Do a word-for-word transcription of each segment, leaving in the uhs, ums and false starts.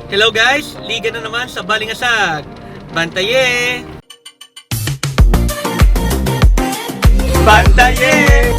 Hello guys, liga na naman sa Balingasag. Bantaye! Bantaye!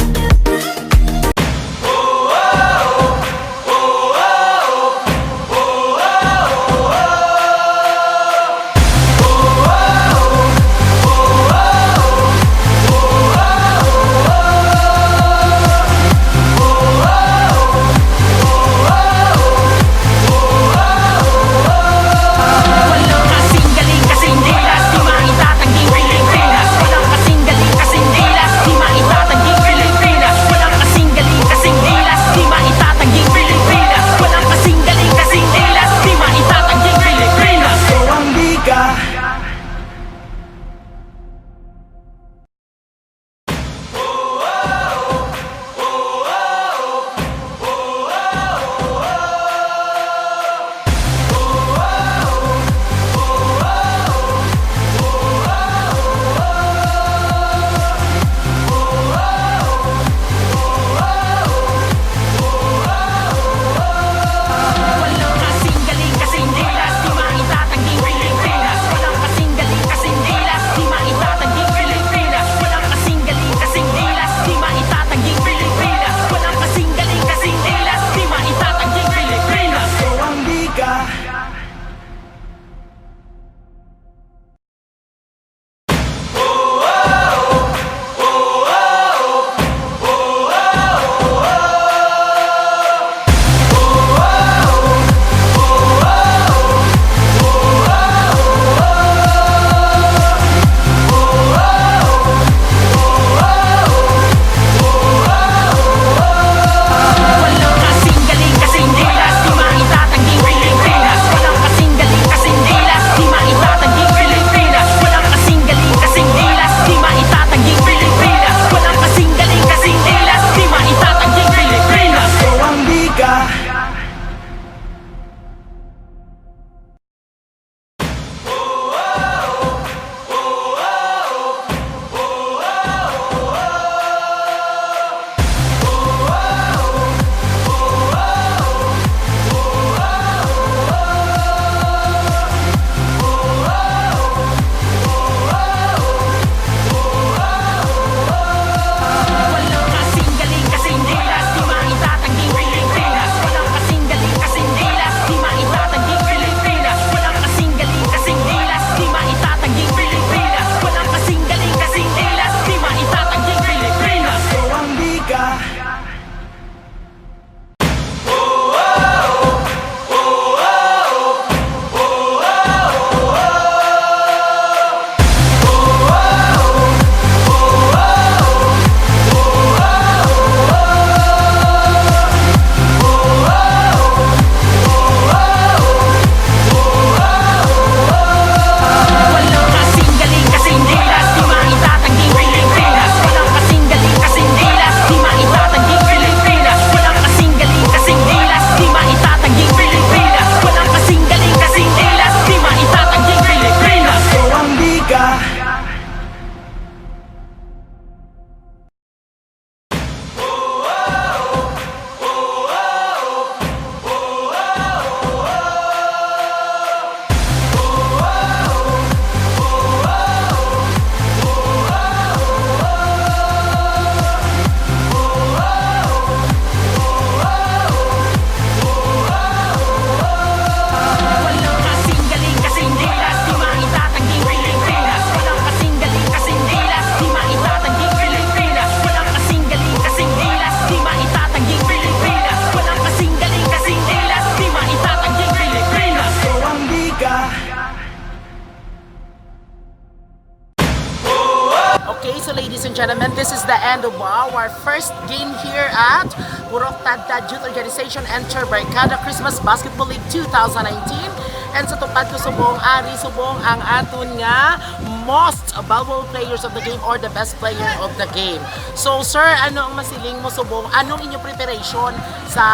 Okay, so ladies and gentlemen, this is the end of our first game here at Purok Tadtad Youth Organization Enter Barkada Christmas Basketball League two thousand nineteen. And sa tupad ko subong, ari subong ang aton nga most valuable players of the game or the best player of the game. So, sir, ano ang masiling mo subong? Anong inyo preparation sa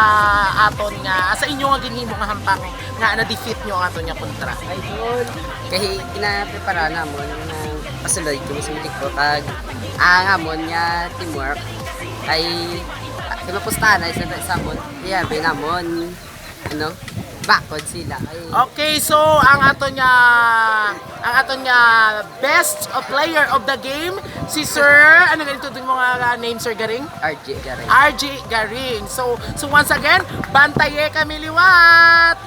aton nga, sa inyo nga ginhimo nga hampang nga na-defeat nyo ang aton nga kontra? Idol. Kay ginaprepara namon nga pasulod kami sa Mexico kag ang amon nga teamwork kay, kay mapustahan na sa, sa amon. Iyabi namon, ano? Bakod sila. Ay, Okay, so ang aton nga ang aton nga best player of the game, si Sir, ano ganito din mo nga name, Sir Garing? R J Garay. R J Garing. So, so once again, bantaye kami liwat!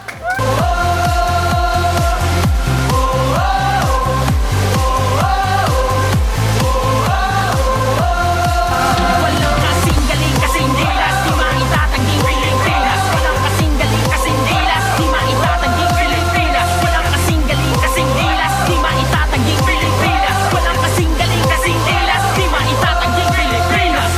Walang kasing galing, kasing dilas, di maitatanggi Pilipinas. Walang kasing galing, kasing dilas, di maitatanggi Pilipinas. Walang kasing galing, kasing dilas, di maitatanggi Pilipinas. Walang kasing galing, kasing dilas, di maitatanggi Pilipinas.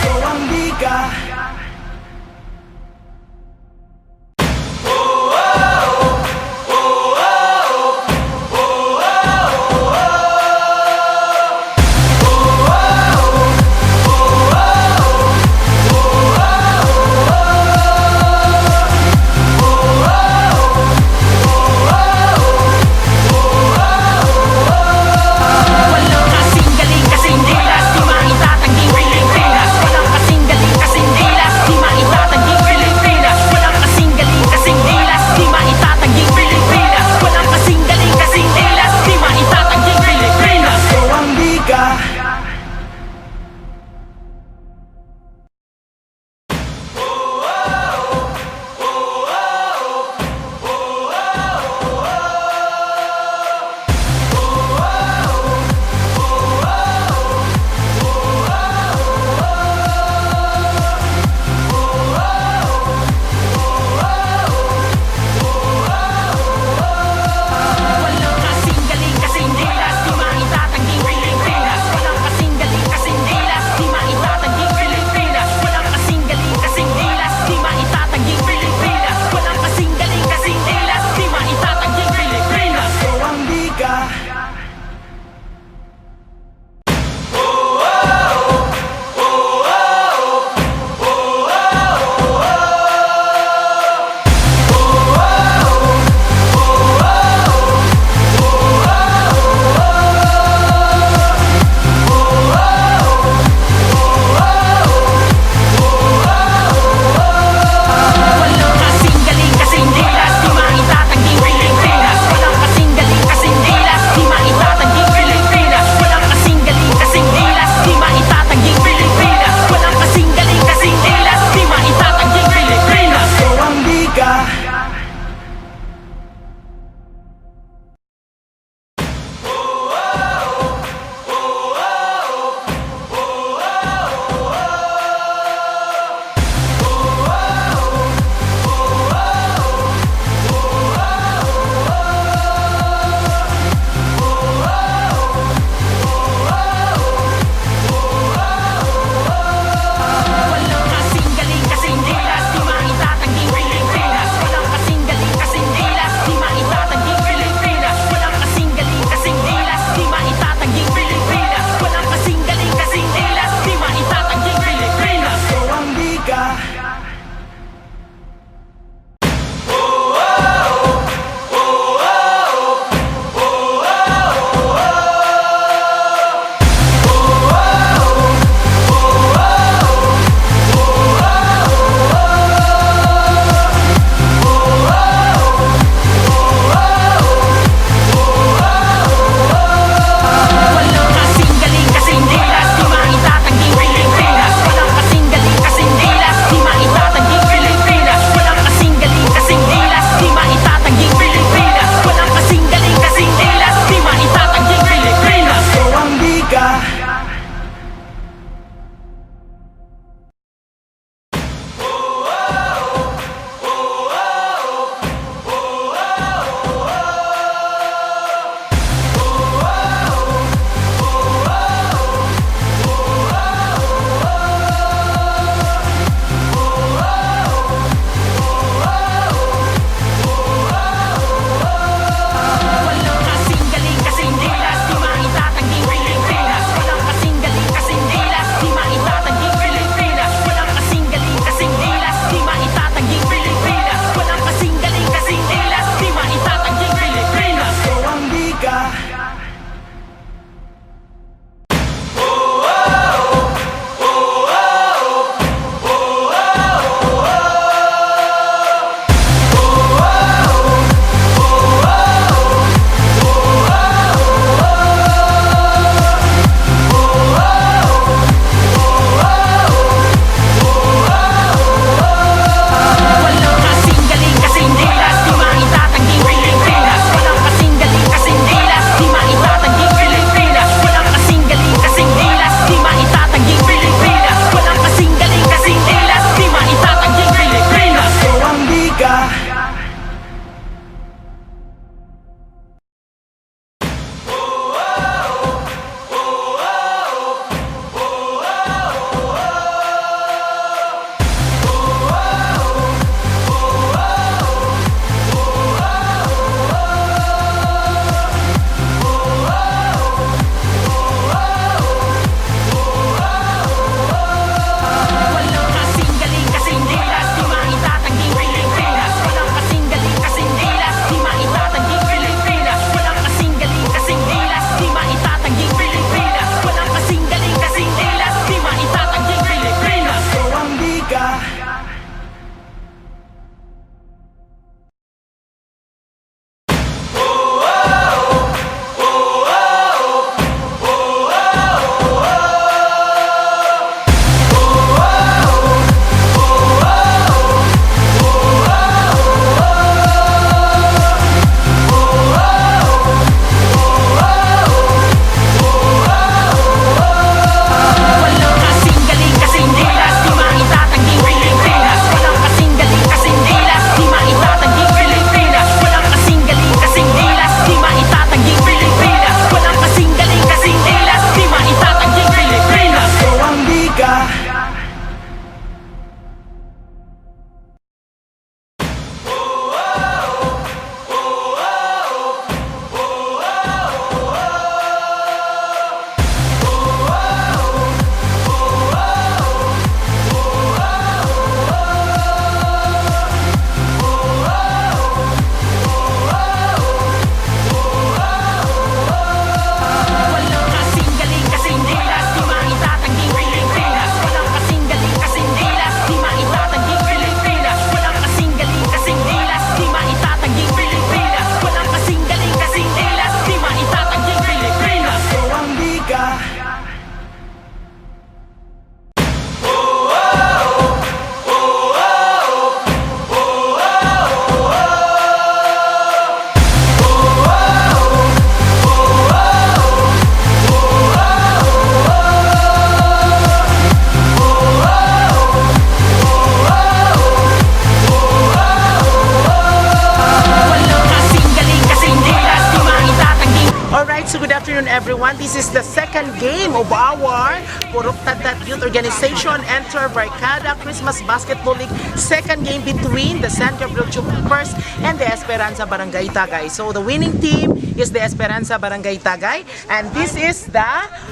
Everyone, this is the second game of our Purok Tadtad Youth Organization Enter Barkada Christmas Basketball League second game between the San Gabriel Troopers and the Esperanza Barangay Tagay. So the winning team is the Esperanza Barangay Tagay, and this is the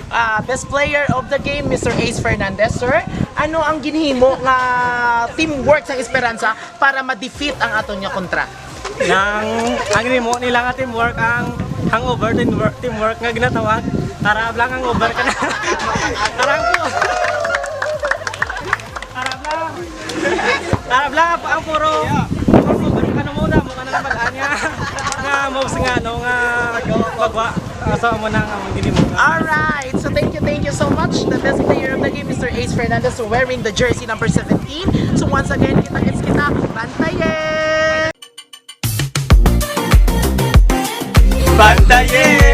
uh, best player of the game, Mister Ace Fernandez. Sir, ano ang ginhimo nga teamwork sa Esperanza para ma-defeat ang aton nga kontra? Nang ang nimo nila nga teamwork ang hangover teamwork, teamwork nga ginatawag. Tarab lang ang over ka na. Tarab ko. Tarab lang. Tarab lang ang puro ano mo na mo kanang balaan nga nga moves nga ano nga magwa sa mo nang ang ginimo. Alright, so thank you, thank you so much. The best player of the game, Mister Ace Fernandez, wearing the jersey number seventeen. So once again, kita-kits kita. Bantaye! Bantaye!